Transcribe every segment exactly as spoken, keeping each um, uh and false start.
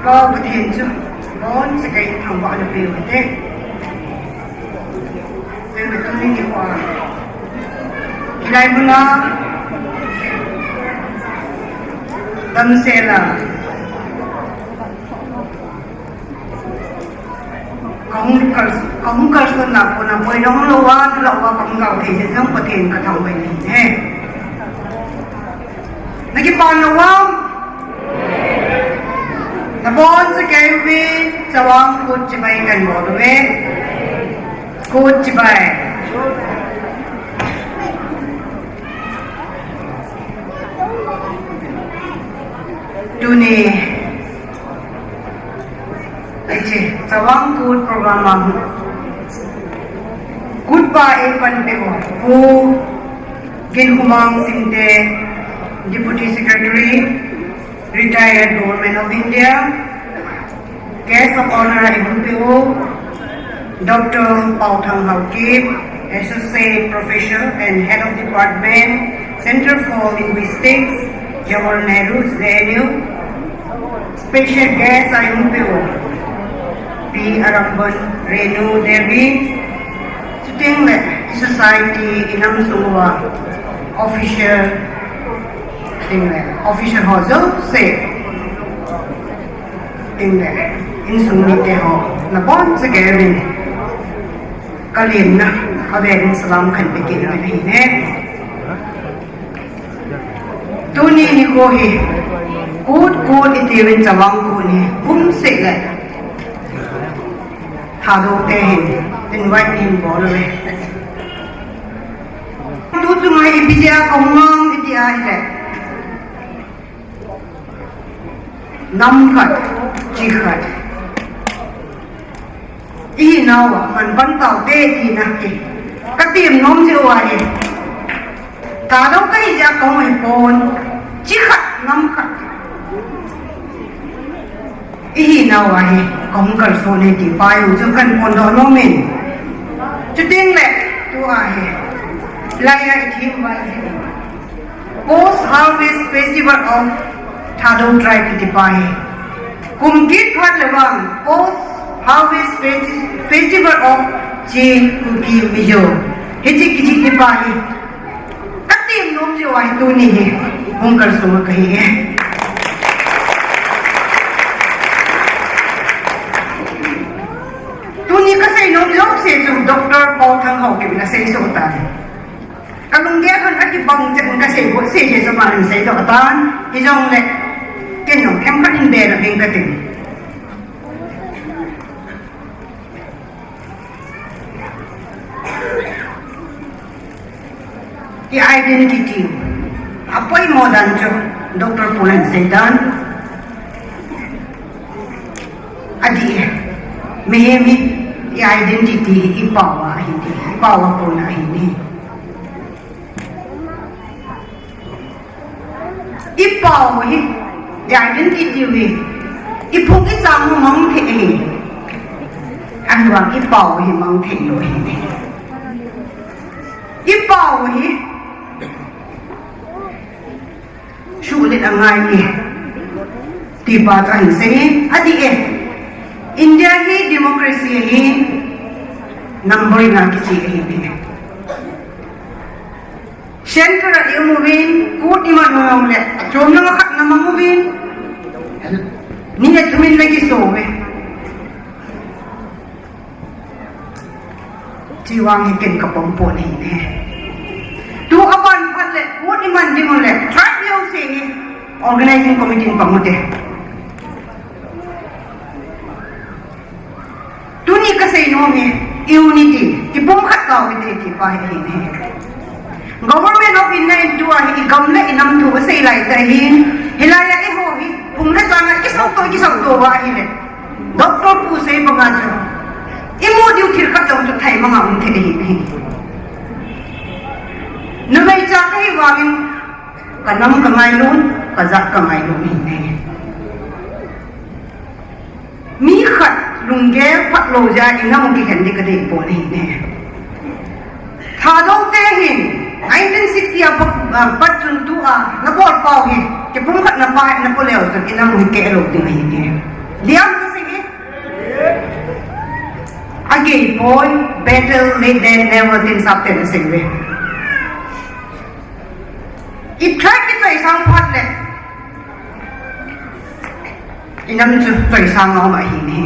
Pathen chu abonchauva kahin thangvah na peh u hite. Tuni nikho a, hilai muna damsel a kahung kal, kahung kalson na kona boina umlou a, thilha uva kahung jao thei jeh jong Pathen kathangvah in ahi. Nakipah nau vem? Nabonchauva keiuvin Chavang Kut chibai kahin bol uve. Kut chibai. Tuni hiche Chavang Kut program a kutpa eipanpeh u Pu Ginkhomang Singte, Deputy Secretary, Retired Government of India, Guest of Honour a ihung peh u Doctor Paothang Haokip, Associate Professor and Head of Department, Centre for Linguistics, Jawaharlal Nehru, J N U. Special guest a ihung peh u Pi Aramban Renu Devi, chuteng le i society, i nam sung uva official, chuteng le official ho jouse, chuteng le insung mite ho, nabonchauva keiuvin kalemna avel in salam kahin pe kit uvin ahi. Tuni nikho hi Kut Kut itiuvin, Chavang Kut hi kumseh le Thadou te hin invite hin bol uve. Tu chunga ipi jeh a kahung ham iti ahile, nam khat, chi khat ihinauva man pan taute tina hi katem nom jeh uva ahi. Thadou kahi jeh a kahung hipon, chi khat, nam khat ihinauva hi kahung kalson e ti pa jong chu kahin phondoh nom in. Chuteng le tua hi, hilai a ithem uva hi Post Harvest Festival of Thadou Tribe kiti pa hi kum kit phat le vang Post Harvest Festi-, Festival of Chin Kuki Mizo, hiche kicheh ti pa hi katem nom jeh uva hi tuni hi hung kalson kahi e. Tuni kasei nom jouse chu Doctor Paothang Haokip in asei soh tan. Kalunggel hon akibang chan kasei got sei jeh chu aman seidoh tan. Hijongle ken jong themkhat hin be nom ing katin. I identity apoimo dan chu Doctor Pu in asei dan adih e. Mihem hi i identity hi ipao a ahi ti, ipao a kona ahi ti. Ipao hi, i identity hi iphung ichang u mang thei ahi. Ahivang ipao hi mang thei lou ahi. Ipao hi suhlet angai e ti pa chu ahin sei e, adih e. India hi democracy ahin, numbering a kiche ahi. Centre a i um uvin, kut iman u jongle achom langa khat na mang uvin, ni le thum in le kiso uve. Chuvang hi ken kapom pon ahi ne. Tua ban phat le kut iman ding u le tribe jouse hi organizing committee in pang ute. Tuni kasei nom hi unity, kipumkhat tau hite ti pa hi ahi ne. Government of India in tua hi i gam le i nam thu asei lai tah in, hilai a eiho hi phung le chang a kisauto, kisauto uva ahile, Doctor Pu sei banga chu imu diu thil khat jong chu thei manga um thei ahi ne. Numei cha kahi vangin ka nam ka ngailu, ka jat ka ngailu ahi ne. Mi khat lunggel phat lou jeh a i nam u kikhen ding kadei pon ahi ne. Thadou te hin nineteen sixty a pat, a, pat chun tua nabol pau hi kipumkhat na pa hi napo leu chun i nam u hi keh lou ding ahi ne. Diam na sing e. Agei poi, better late than never tin sap ten sing e. I try ki try sang phat le. I nam chu try sang ngam ahi ni.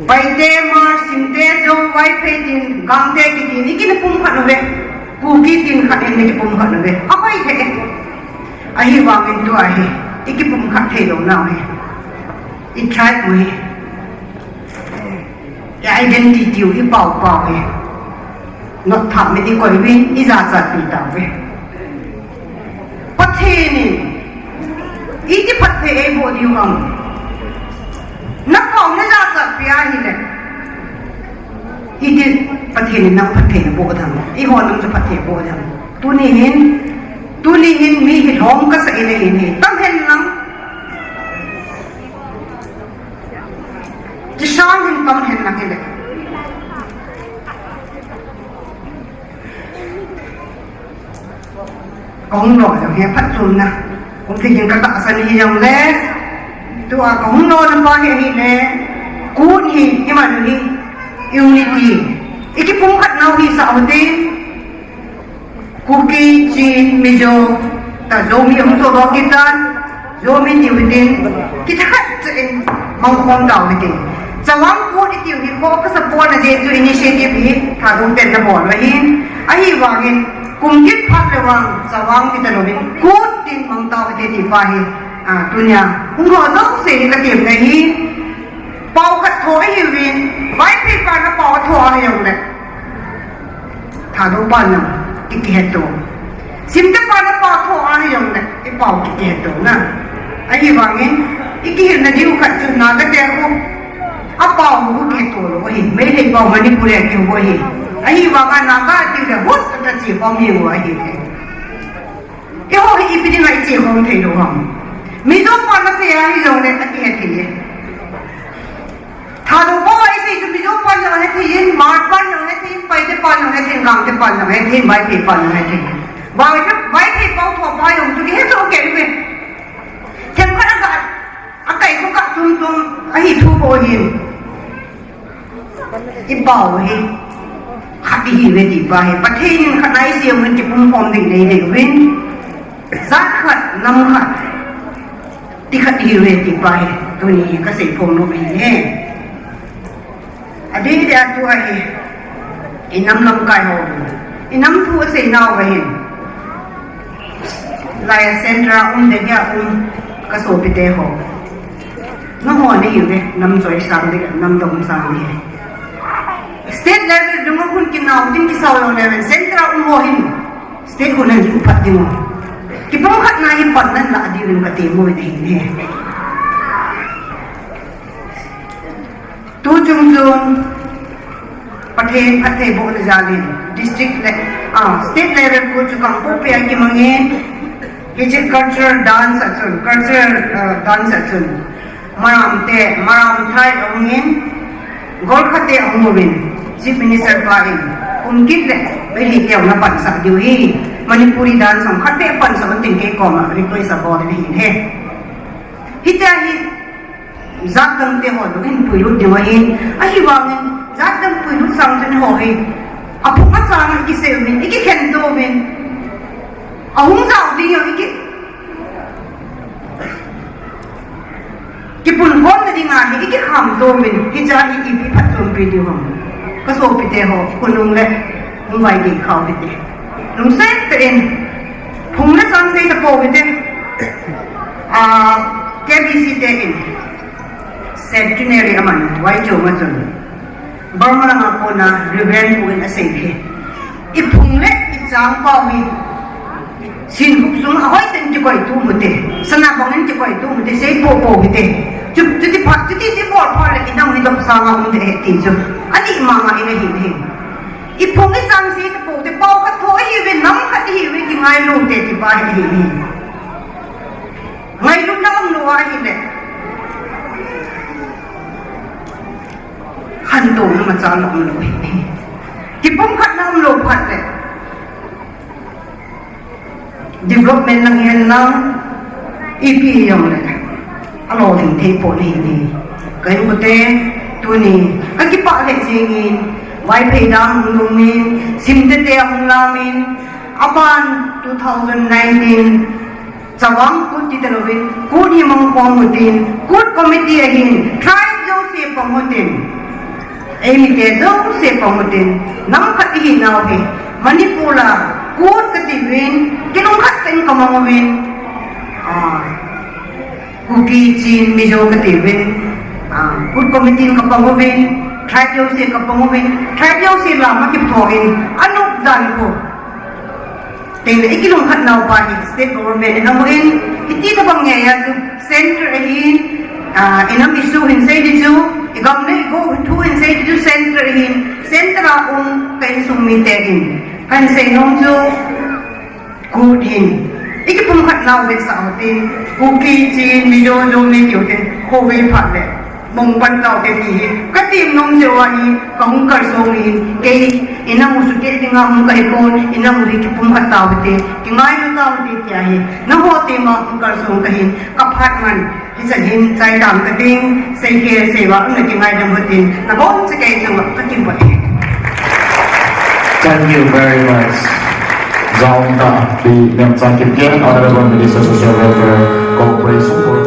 Paite, Hmar, Simte, Zou, Vaiphei tin, Gangte kitin, i kipumkhat uve. Kuki tin khat in i kipumkhat uve. Ahoi thei e. Ahivangin tua hi i kipumkhat thei lou nau hi. I tribe u hi. I identity u, i pao pao hi. Not tha mi ti koi uvin, i jachat pi tauve. Pathen in iti phatthei eiboh diu ham? Na pao na jachat pi ahile, iti Pathen in nang phatthei naboh ding ham? Eiho nang chu phatthei boh ding ham? Tuni hin, tuni hin mi hi lhom kasa in ahi ne. Tam hen lang. Kisang hin tam hen lang hile. Kahung lo jong hi phatchomna. Kum thei hin katahsan hi jong le. Tua kahung lona pa hi ahile. Kut hi, iman hi. Unity. I kipumkhat nau hi sa u tin. Kuki, Chin, Mizo. Ta Zomi hung so lo kitan. Zomi tiu hitin, kitha khat cha in mang khom tau hitin. Chawang Kut itiu hi kho ka support na jeh chu initiative hi Thadou ten na bol u ahin. Ahivangin kum kit phat le vang Chawang ti ta louvin Kut tin mang tau hite ti pa hi, a, tunia hung ho jouse hi ka temna hi. Pao khat tho ahiuvin, Vaiphei pa na pao tho ahi jong le. Thadou pa na, i kihet to. Simte pa na pao tho ahi jong le, i pao ki kihet to na. Ahivangin, i kihetna diu khat chu Naga te khu. A pao khu kihet to lou ahi, Meitei pao Manipur a kihu ahi. Ahivanga Naga tiu le hut a ta chi pao mi u ahi. Eiho hi ipi dinga i che khom thei lou ham? Mizo pan asei ahi jong le, a kihe thei e. Thadou pa asei chu Mizo pan jong ahe thei in, Hmar pan jong ahe thei in, Paite pan jong ahe thei in, Gangte pan jong ahe thei in, Vaiphei pan jong ahe thei in. Vai, Vaiphei pao tho pa jong chu kihe chu kei ve. Themkhat a ga, a kai khu ka chum chum, ahi thu bou hin. I pao hi, khat ihi uve ti pa hi. Pathen in khat a isei uvin kipum khom ding nei ding uvin. Jat khat, nam khat. Ti khat ihi uve ti pa hi. Tuni hi ka sei phong nom ahi e. Adeh deh a tua hi. I nam lamkai ho. I nam thu asei nau ahin. Lai a centre a um ding hi a um ka sopite ho. Nangho nahiuve, nam choi sang ding, nam dom sang ding. State level dunga khun kinau ding kisau lou le, centre a um ho hin. State khun hin chu phat ding. Kipumkhatna hi pan nan la ding ka ti mo nahi ne. Tu chung chun Pathen phattheibohna jal in district le, ah, state level khu chu Kangpokpi a kimangin, hiche cultural dance a chun, cultural, ah, dance a chun, Maram te, Maram thai ahungin, Gorkha te ahung uvin, Chief Minister pa in, kum kit le, Meitei te ana pansah diu hi, Manipuri dance jong khat beh pansah un tin kei koma request abol in ahi. Hitia hi, Jat dang te ho jong hin puilut diu ahin, ahivangin jat dang puilut sang chun ho hi, aphung achang a ikisei uvin, ikikhen to uvin, ahung jao ding jong iki, kipun khomna dinga hi ikikham to uvin, hicha hi ipi phatchompi diu ham. Ka sopite ho, khonung le, hung vaigei khau hite. Lungset tah in, phung le chang sei tapou hite. Ah, K B C te in centenary aman, Y T O ma chun. Burma langa kona Reverend pu in asei hi. I phung le i chang pau hi. Sin hup sung a hoi ten kikoi tu mute. Sana bang in kikoi tu mute, sei po po hite. Chu, chuti phat, chuti sei po po le i nang hi dok sanga um te ti chu. Ani manga in ahi hi. I phung i chang sei tapou te, pao khat tho ihiuve, nam khat ihiuve, kingailu te ti pa hi hi. Ngailutna umlou ahile, khantouna machal umlou hi. Kipumkhatna umlou phat le. Development lang hen lang, ipi jong le. Alolhing thei pon ahi. Ka inkote, tuni kakipah lheh jengin, Vaiphei dang hung lhungin, simtete ahung lamin, aban two thousand nineteen Chavang Kut ti talouvin, Kut hi mangkhom utin, Kut committee ahin, tribe jouse pang utin, eimite jouse pang utin, nam khat ihinau hi, Manipur a Kut katiuvin, kilungkhat tah in kamang uvin, ah, Kuki, Chin, Mizo katiuvin, ah, Kut committee in kapang uvin, tribe jouse kapang uvin, tribe jouse la makiptho in, anop dan khu Tengle ikilungkhat naupa hi state government in amun, hiti tobang ngeiya chu center ahin, ah, inam issue hin sei ding chu, igam le igou thu hin sei ding chu center ahin, center a um ka insung mite hin kahin sei nom chu, Kut hin ikipumkhat nau vetsah utin, Kuki, Chin, Mizo, Zomi tiu tin, khovei phat le mongpan taute ti hi katim nom jeh uva hi kahung kalsong in, kei inam u suteh dinga hung kahipon, inam u hi kipumkhat tauvinte, kingaidam tauvinte tia hi nangho tema hung kalsong kahin, kaphat man hichan hin chai tam kading, seikhel seival umle kingaidam utin, nabonchauva kei chunga kakipa e. Thank you very much. Jaonta Pi Nemcha Kipgen, Honorable Minister Social Welfare, Cooperation for